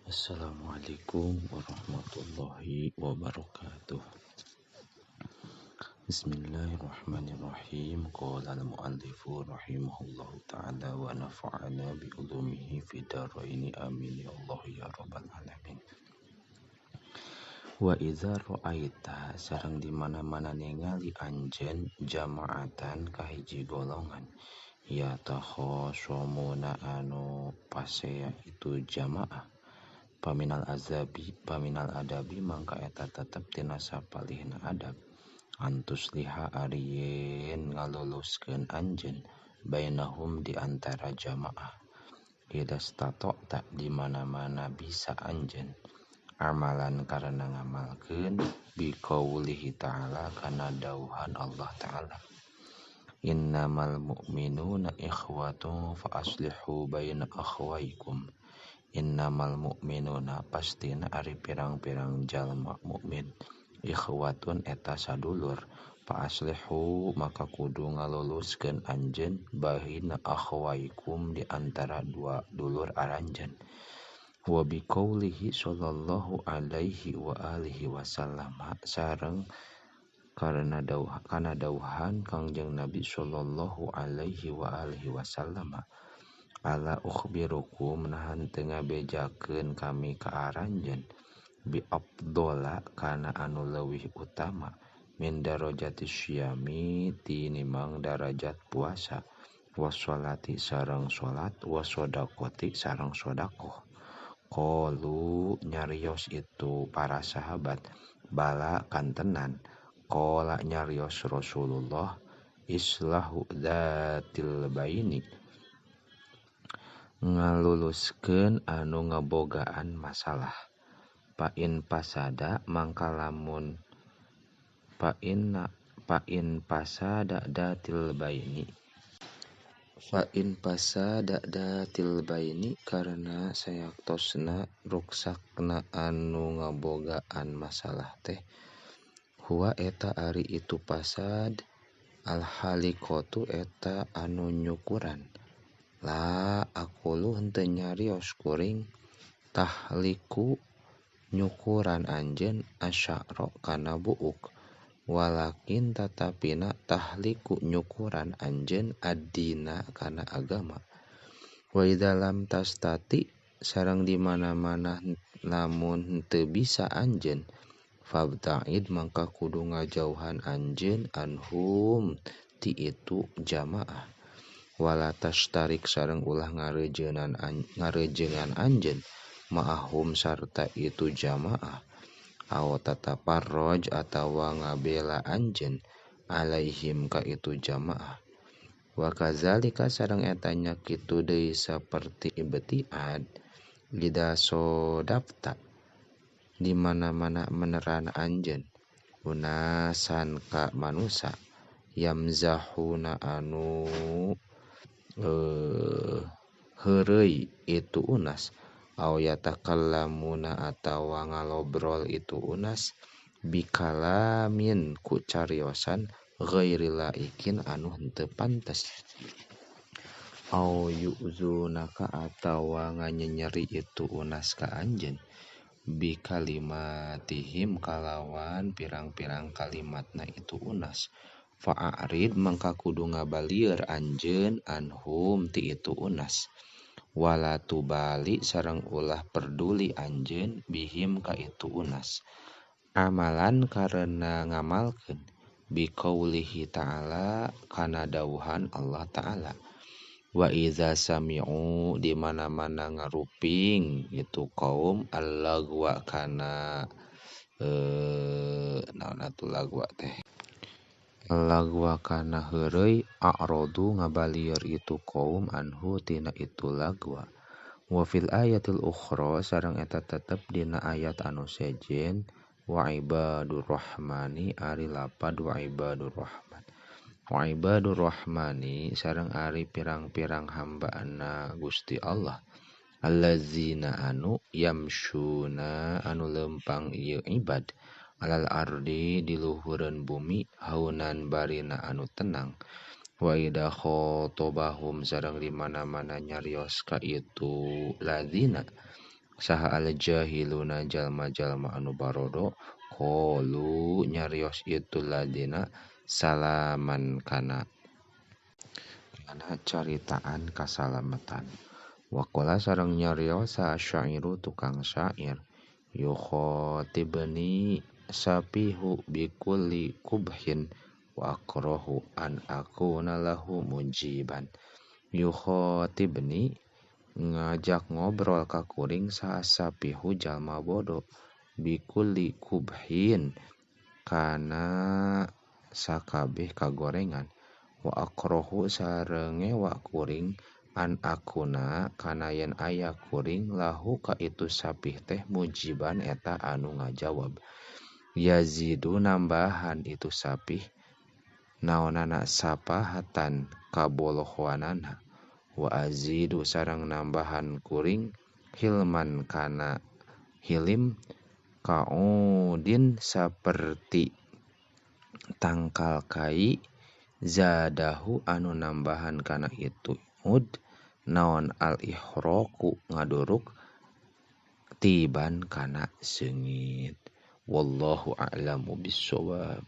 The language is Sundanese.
Assalamualaikum warahmatullahi wabarakatuh. Bismillahirrahmanirrahim. Qala al-muallifu rahimahullahu ta'ala wa nafa'ana bi ulumihi fid dharaini amin ya Allah ya rabbal alamin. Wa idza ra'aita sareng di mana-mana ningali anjeun jama'atan ka hiji golongan ya takhasumuna anu pasea itu jamaah paminal azabi paminal adabi mangka eta tetep tina sapalihna adab antus liha ari yen ngaluluskeun anjeun bainahum di antara jamaah ida stata'ta di mana-mana bisa anjeun amalan karena ngamalkeun biqaulihi ta'ala kana dauhan Allah ta'ala innamal mu'minuna ikhwatun fa aslihu baina akhwaikum. Innamal mu'minuna pastina ari pirang-pirang jalma mukmin ikhwatun eta sadulur fa aslihu maka kudu ngaluluskeun anjeun baina akhwaikum di antara dua dulur aranjeun. Wa biqaulihi sallallahu alaihi wa alihi wasallam sareng karena dauh kana dauhan Kangjeng Nabi sallallahu alaihi wa alihi wasallam ala ukhbirukum nahan teu ngabejakeun kami ka aranjeun bi afdhala kana anu leuwih utama min darajati syiyami tinimang darajat puasa washolati sareng salat wasodaqoti sareng sedekah. Qalu nyarios itu para sahabat bala kantenan. Qala nyarios Rasulullah islahu dzatil baini ngaluluskeun anu ngabogaan masalah pa in pasada mangka lamun pa in pasada datil baini fa in pasada datil baini karena sayaktosna ruksakna anu ngabogaan masalah teh huwa eta ari itu pasad al haliqatu eta anu nyukuran la aqulu henteu nyarios kuring tahliku nyukuran anjeun asyara kana buuk walakin tatapina tahliku nyukuran anjeun addina kana agama. Wa idza lam tastati sareng di mana-mana lamun henteu bisa anjeun fabta'id mangka kudu ngajauhan anjeun anhum ti itu jamaah wala tastarik sareng ulah ngarejengan anjeun ma'ahum sarta itu jamaah aw tataparroj atawa ngabela anjeun alaihim ka itu jamaah. Wa kazalika sareng eta nya kitu deui saperti ibtiad ida sodafta di mana-mana meneran anjeun unasan ka manusa yamzahuna anu heureuy itu unas aw yatakallamuna atawa ngalobrol itu unas bikalamin ku cariosan ghairi laikin anu henteu pantes aw yu'zunaka atawa nganyenyeri itu unas ka anjeun bikalimatihim kalawan pirang-pirang kalimatna itu unas fa'arid mangka kudu ngabalieur anjeun anhum ti itu unas wala tubali sareng ulah perduli anjeun bihim ka itu unas amalan karena ngamalkeun biqaulihi ta'ala kana dauhan Allah ta'ala wa idza sami'u di mana-mana ngaruping itu kaum allagwa kana naon atuh lagwa teh lagwa kana heureuy a'radu ngabalieur itu kaum anhu tina itu lagwa. Wa fil ayatil ukhra sareng eta tetep dina ayat anu sejen wa ibadur rahmani ari lapad wa ibadur rahman wa ibadur rahmani sareng ari pirang-pirang hambana Gusti Allah allazina anu yamshuna anu lempang ieu ibad alal ardi di luhureun bumi haunan barina anu tenang wa idza khatabahum sareng di mana-mana nyarios ka itu lazina Saha al jahiluna jalma-jalma anu barodo qalu nyarios itu ladina salaman kana caritaan kasalamatan. Waqala sareng nyarios syairu tukang syair yukhatibni sapihu bikulli kubhin wa akrahu an akuna lahu mujiban. Yukhatibni ngajak ngobrol ka kuring saha sapihu jalma bodo bikulli kubhin kana sakabeh kagorengan wa akrahu sareng ngewa kuring an akuna kana yen aya kuring lahu ka itu sapih teh mujiban eta anu ngajawab. Yazidu nambahan itu sapih naonana sapahatan kabolohoanana wa azidu sareng nambahan kuring hilman kana hilim kaudin saperti tangkal kai zadahu anu nambahan kana itu ud naon al ihroku ngaduruk tiban kana seungit. Wallahu a'lamu bissawab.